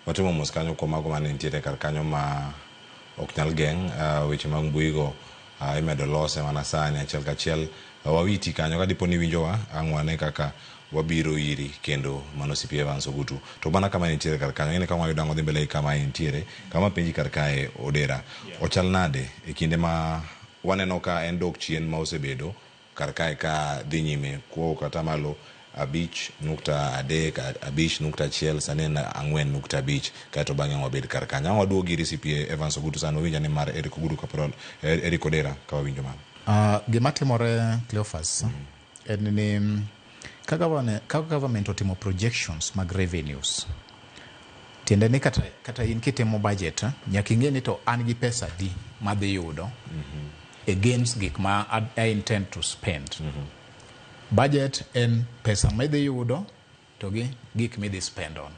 Watimo mos kanyo kuom mago mane nitiere kar kanyo ma ok nyal geng' weche mag mbui go imedo lose mana sani achiel kachiel. Wawiti kanyo ka dipo ni iwinjowa, ang' wane kaka wabiro iri kendo mano CP Evans Ogutu. To mana kama nitiere kar kanyo, ing'e ni ka wayudo ang' wadhi mbele gi kama entiere, kama penji kar kae Odera. Ochal nade e kinde ma waneno ka en dok chien ma osebedo kar kae ka dhi nyime kuok atamalo 5.3, 5.1, sani en 4.5, kaeto bang'e wabed kar kanyo. Ang' waduog iri CP Evans Ogutu sani wawinj ane mar Eric Ogutu kapod Eric Odera ka wawinjo mano. Gima timore, Cleophas, en ni ka government otimo projections mag revenues, tiende ni kata in kitimo budget, nyaka ing'e ni to an gi pesa di madhi yudo against gik ma I intend to spend. Budget en pesa ma idhi yudo to gi gik midhi spend on.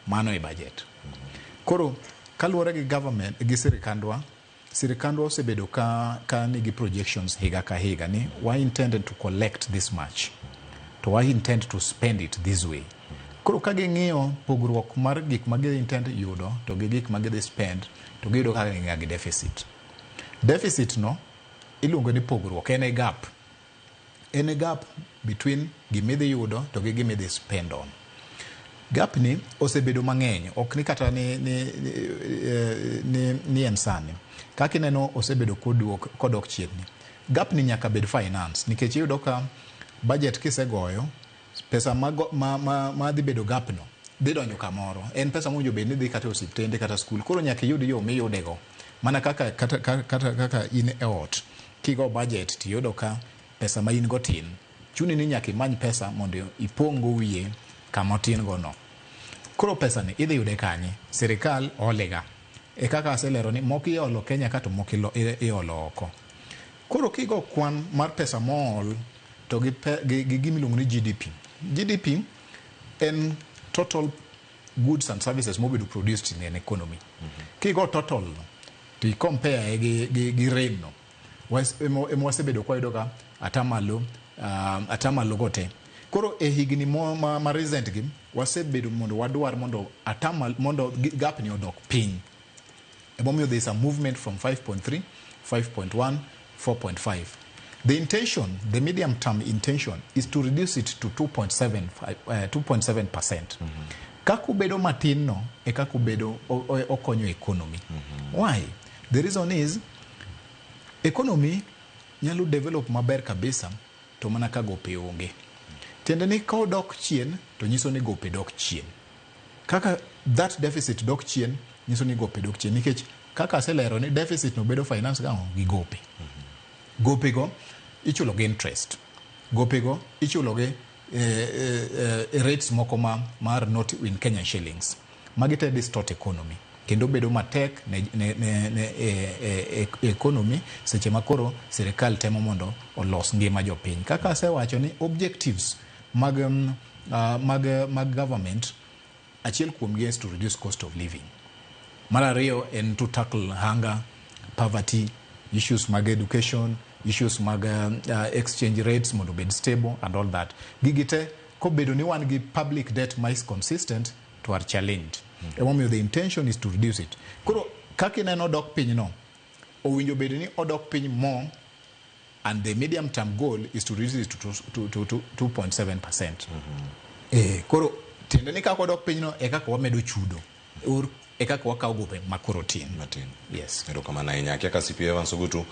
Mano e budget. Koro kaluwore gi government gi sirikandwa, sirikandwa osebedo ka nigi projections higa ka higa ni wa intended to collect this much to wa intend to spend it this way. Koro ka ging'iyo pogruok mar gik ma gi intend yudo to gi gik ma gidhi spend, to giyudo ka gin gi deficit. Deficit no iluongo ni pogruok, en e gap. En e gap between gimidhi yudo to gi gimidhi spend on. Gap ni osebedo mang'eny, ok ni kata ni en sani. Kaka ineno osebedo kodok chien ni. Gap ni nyaka bed finance nikech iyudo ka budget kisegoyo, pesa ma dhi bedo gap no dhi donjo kamoro. En pesa mowinjo bed ni dhi kata e osiptende kata skul. Koro nyaka iyud yo miyudego. Mana kaka, kata kaka in e ot, kigo budget tiyudo ka pesa ma in go tin. Chuni ni nyaka imany pesa mondo ipong' go wiye kama otin go no. Koro pesa ni idhi yude kanye? Sirikal olega. E kaka aselero ni moko iolo Kenya ka to moko iolo oko. Koro kigo kwan mar pesa mool to gi gima iluongo ni GDP. GDP en total goods and services mobedo produced in an economy. Kigo total no, to i compare gi rem no. Ema wasebedo kwa yudo ka atamalo go te. Koro e higni ma recent gi, wasebedo mondo wadwar mondo atamal, mondo gap ni odok piny. Emomiyo there is a movement from 5.3, 5.1, 4.5. The intention, the medium term intention is to reduce it to 2.75, 2.7%. Kaka obedo matin no, e kaka obedo okonyo economy. Why? The reason is economy nyalo develop maber kabisa to mana ka gope onge. Tiende ni ka odok chien to nyiso ni gope dok chien. Kaka that deficit dok chien nyiso ni gope dok chien nikech kaka aselero ni deficit no bedo finance gang'o gi gope. Gope go ichulo gi interest. Gope go ichulo gi rates moko ma mar not in Kenyan shillings. Magi te distort economy kendo bedo matek ne economy seche ma koro sirikal temo mondo olos ngima jopiny. Kaka asewacho ni objectives mag government, achiel kuomgi is to reduce cost of living. Mar ariyo en to tackle hunger, poverty, issues mag education, issues mag exchange rates mondo obed stable and all that. Gigi te kobedo ni wan gi public debt ma is consistent to are challenged. Emomiyo the intention is to reduce it. Koro kaka ineno odok piny no, owinjo bed ni odok piny more and the medium term goal is to reduce it to 2.7%. Koro tiende ni kaka odok piny no e kaka wamedo chudo or e kaka wakawo gope ma koro tin. Matin. Yes. Erokamano ahinya. Akia ka CP Evans Ogutu.